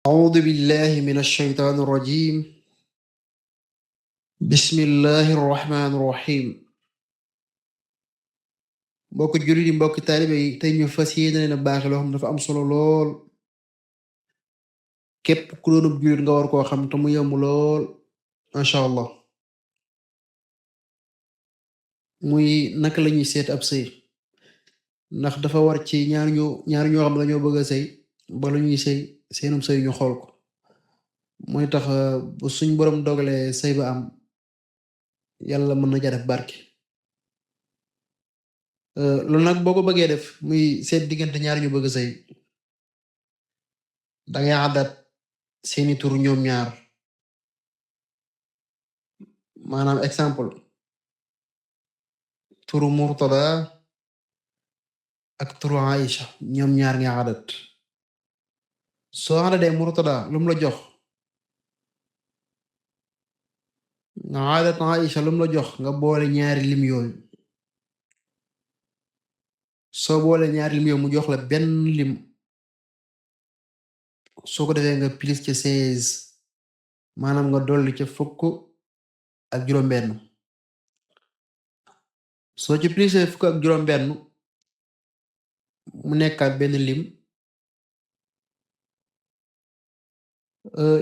أعوذ بالله من الشيطان الرجيم بسم الله الرحمن الرحيم mbokk jullit yi mbokk taalibe yi tey ñu fas yéene leen a baaxe loo xam dafa am solo lool képp ku doonub jullit nga war koo xam te mu yomb lool masha Allah muy naka lañuy seet ab sëy ndax dafa war ci ñaar ñoo xam dañoo bëgg a sëy bala ñuy sëy seenum sëy ñu xool ko mooy tax bu suñ borom dogalee sëy ba am yàlla mën na ja def barke loolu nag boo ko bëggee def muy seet diggante ñaar ñu bëgg a sëy dangay àddat seeni tur ñoom ñaar maanaam exemple turu Murtada ak turu Aïcha ñoom ñaar nga àddat soo àddatee Murtada lum la jox nga àddat Aïcha lum la jox nga boole ñaari lim yooyu soo boole ñaari lim yooyu mu jox la benn lim soo ko defee nga plus ci 16 maanaam nga dolli ca fukk ak juróom-benn soo ci plus fukk ak juróom-benn mu nekkaat benn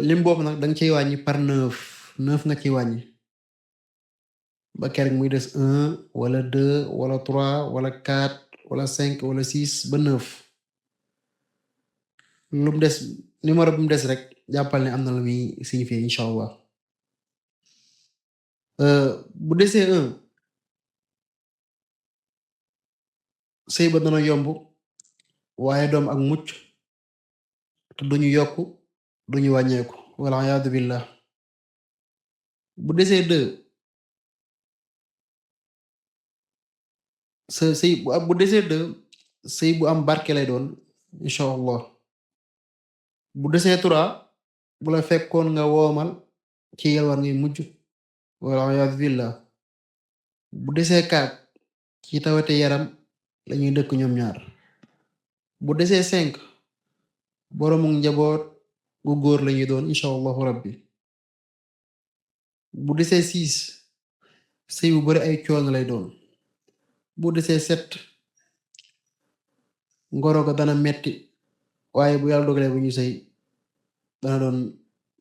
lim boobu nag danga ciy wàññi par 9 nga ciy wàññi ba keroog muy des 1 wala 2 wala 3 wala 4 wala 5 wala 6 ba 9 lu mu des numéro bu mu des rek jàppal ne am na lu muy signifier incha allah bu desee 1 sëy ba dana yomb waaye doom ak mucc te duñu yokk duñu wàññeeku wala ayaadu billah bu desee 2 bu desee 2 sëy bu am barke lay doon incha allah bu desee 3 bu la fekkoon nga woomal ci yalwaan ngay mujj wala ayaadu billah bu desee 4 ci tawate yaram lañuy dëkk ñoom ñaar bu desee 5 boroomu njaboot gu góor lañuy doon incha allahu rabbi bu desee 6 sëy bu bari ay coono lay doon bu desee 7 ngoro ga dana metti waaye bu yàlla dogalee bu ñu sëy dana doon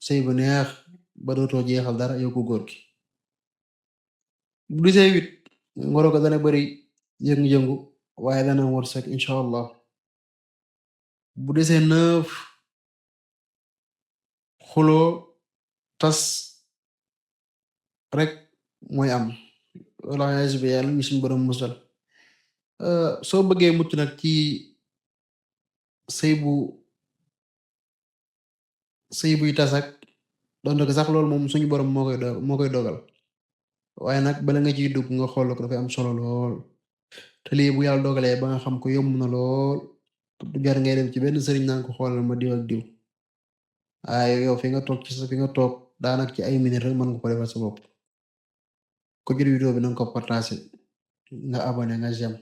sëy bu neex ba dootoo jeexal dara yow ku góor gi bu desee 8 ngoro ga dana bari yëngu-yëngu waaye dana wërsëg incha allah bu desee 9 xuloo tas rek mooy am wala yaasu bi yàlla ñu suñu borom musal soo bëggee mucc nag ci sëy buy tasak doon ko sax loolu moom suñu borom moo koy dogal waaye nag bala nga ciy dugg nga xool ko dafay am solo lool te lii bu yàlla dogalee ba nga xam ko yomb na lool du jar ngay dem ci benn sëriñ naan ko xoolal ma diw ak diw waaye yow fi nga toog fi nga toog daanak ci ay minute rek mën nga ko defal sa bopp ko jël vidéo bi nanga ko partager nga abonné nga j'aime